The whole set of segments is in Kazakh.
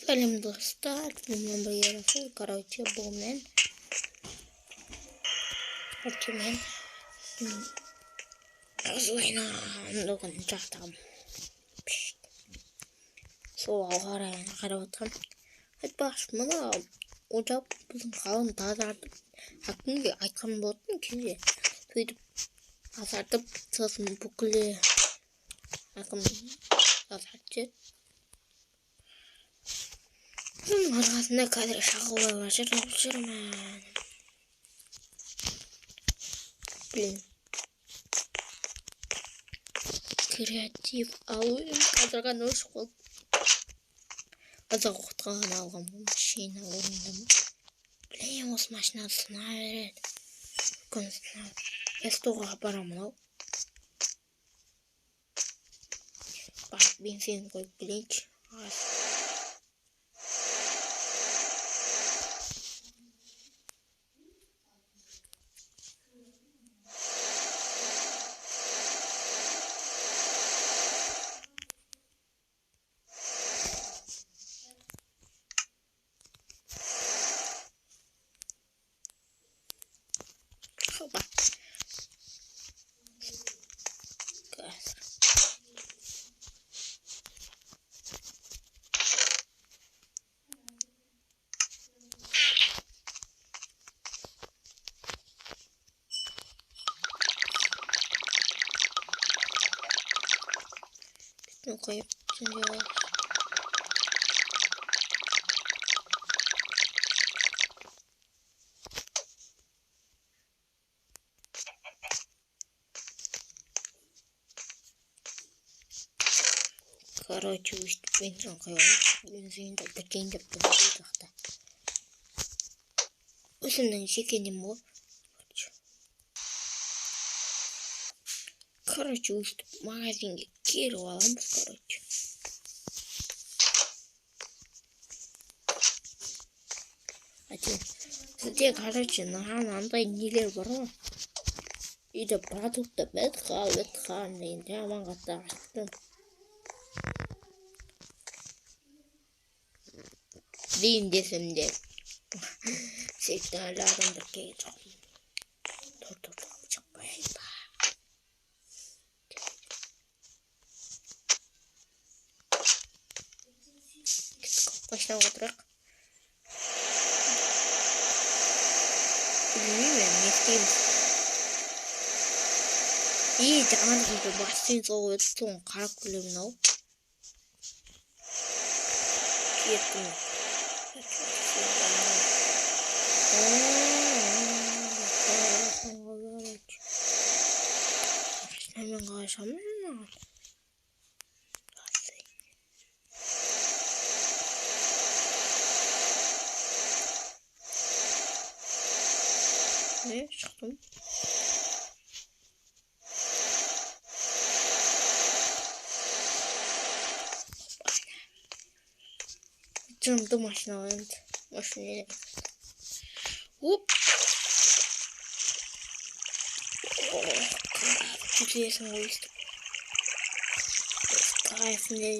Сәлем, достар, менімен бірге Расул. Короче, бұл мен. Короче, мен осылай бүгін жақтағым. Сол ауа райын қарап отырмын. Айтпақшы, мына ожап біздің қаланы тазартып, әкімге айтқан болатын кезде, сөйтіп тазартып, сосын бүкіл әкім тазартты. Соның арқасында қазір шағылып жүрмін. Блин. Креатив алу қазір ғана өшіп қалды. Ұзақ уақытқа ғана алған бұл машина орында ма? Блин, осы машина сына береді. Күн сына. СТО-ға апарамын ау. Барып бензин қойып келейінші. Хоба. Қазір. Қойып түнде. Короче, өйстіп бензин құямыз. Бензинді бітейін деп тұр бұл жақта. Өзімнің жеке нем ғой. Короче, өйстіп магазинге келіп аламыз, короче. Сізде, короче, мынандай нелер бар ғой. Үйде продукты бітіп қалды, бітіп қалды деген жаман қатты ашықтым. Дейін десем де сөйтіп әлі адамдар келген жоқ. Тұр, тұр, тұр, шығып қояйын ба. Кеттік, машинаға отырайық. Білмеймін енді не істейміз. И жаңа үйде бассейн соғып еді, соны қарап келемін ау. Кеттім. Машинамен қалай шығамын жаңағы? Не, шықтым. Жымды машина енді. Машина. Оп. Жетесің ғой өйстіп. Кайф не.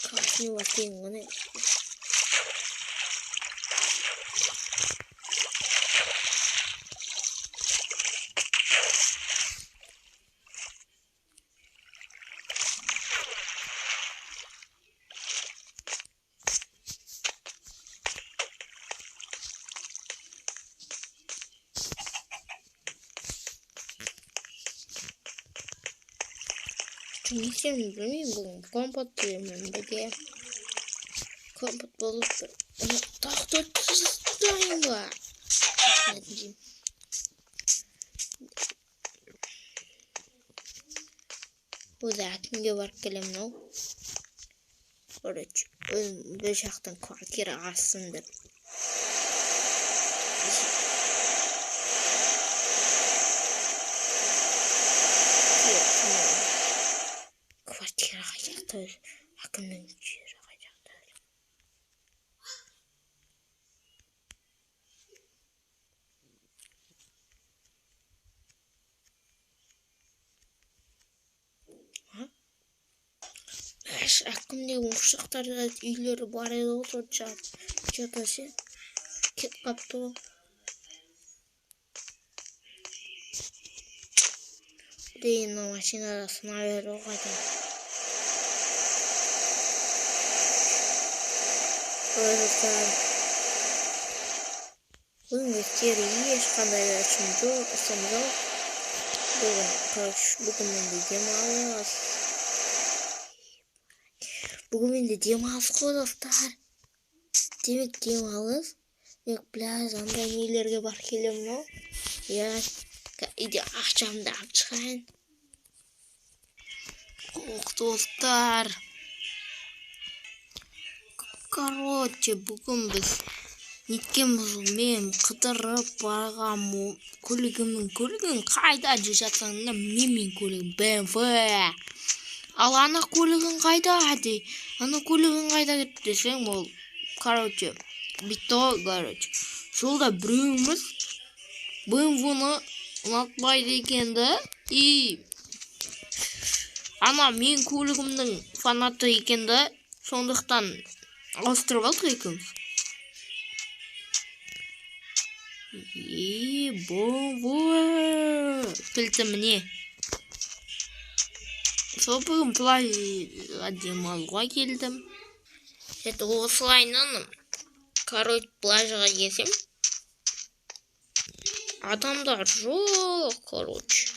Кайф не бар ғой не. Не істерімді білмеймін бүгін. Компот жеймін бірге. Компот болып бір. Тағы тастайын ба? Өзі әкімге барып келемін ау. Короче, өзім бір жақтан квартира алсын деп. Квартира қай жақта өзі? Әкімнің жері қай жақта өзі? Әкімде ұшақтарда үйлері бар еді ғой, сол жерде ше кетіп қалыпты ғой. Блин, мына машинада сына берді ғой қайта. Ой, достар. Бүгін өткері ешқандай да ісім жоқ. Бүгін, короче, бүгін менде демалыс. Бүгін менде демалыс қой, достар. Демек демалыс. Демек пляж андай нелерге барып келемін ғой. Иә, үйде ақшамды алып шығайын. Ох, достар. Короче, бүгін біз неткенбіз, мен қыдырып барған көлігімнің көлігін қайда деп жатсаң да, менің көлігім BMW. Ал ана көлігің қайда дей, ана көлігің қайда деп десең, ол, короче, бүйтті ғой, короче. Жолда біреуіміз BMW-ны ұнатпайды екен да, и ана мен көлігімнің фанаты екен да, сондықтан ауыстырып алдық екеуміз. И BMW кілті міне. Сол бүгін пляжға демалуға келдім. Это осылайынан, короче, пляжға келсем, адамдар жоқ, короче.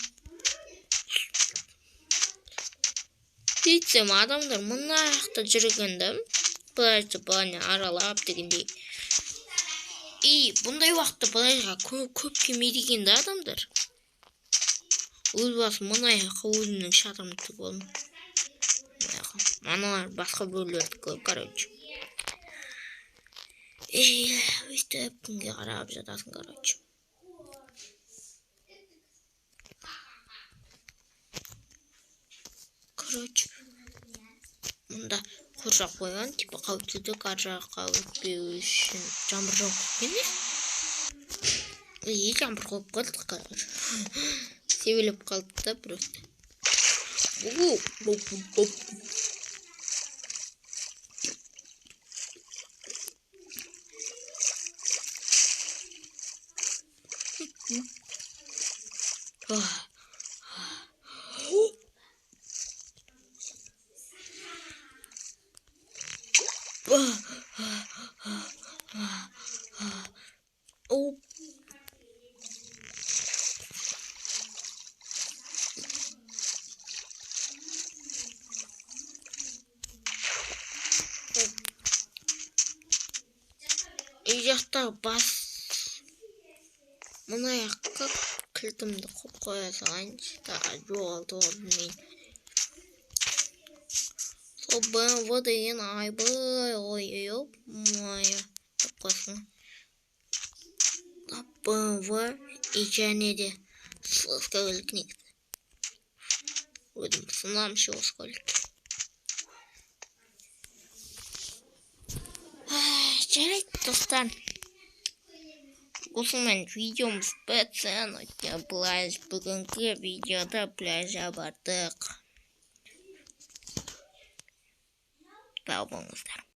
Сөйтсем, адамдар мына жақта жүрген да, пляжды былай аралап дегендей. И бұндай уақытта пляжға көп келмейді екен да адамдар. Өз басым мына жаққа өзімнің шатырымды тігіп алдым. Мына жаққа. Аналар басқа біреулердікі ғой, короче. Ей, өйстіп күнге қарап жатасың, короче. Короче, мұнда қоршап қойған, типа қауіпсіздік ар жаққа өтпеу үшін. Жаңбыр жауып кеткен не? Ей, жаңбыр қойып қалдық, короче. Себелеп қалды да просто. Үй жақта бас мына жаққа кілтімді қойып қоя салайыншы. Жоғалтып алдым мен. Сол BMW деген айбай, ой, ой, ой, деп қойсын. BMW и және де сосқа көлік негізі. Өзім сынамын ше осы көлікті. Жарайды, достар. Осымен видеомыз бітсін. Пляж, бүгінгі видеода пляжға бардық. Сау болыңыздар.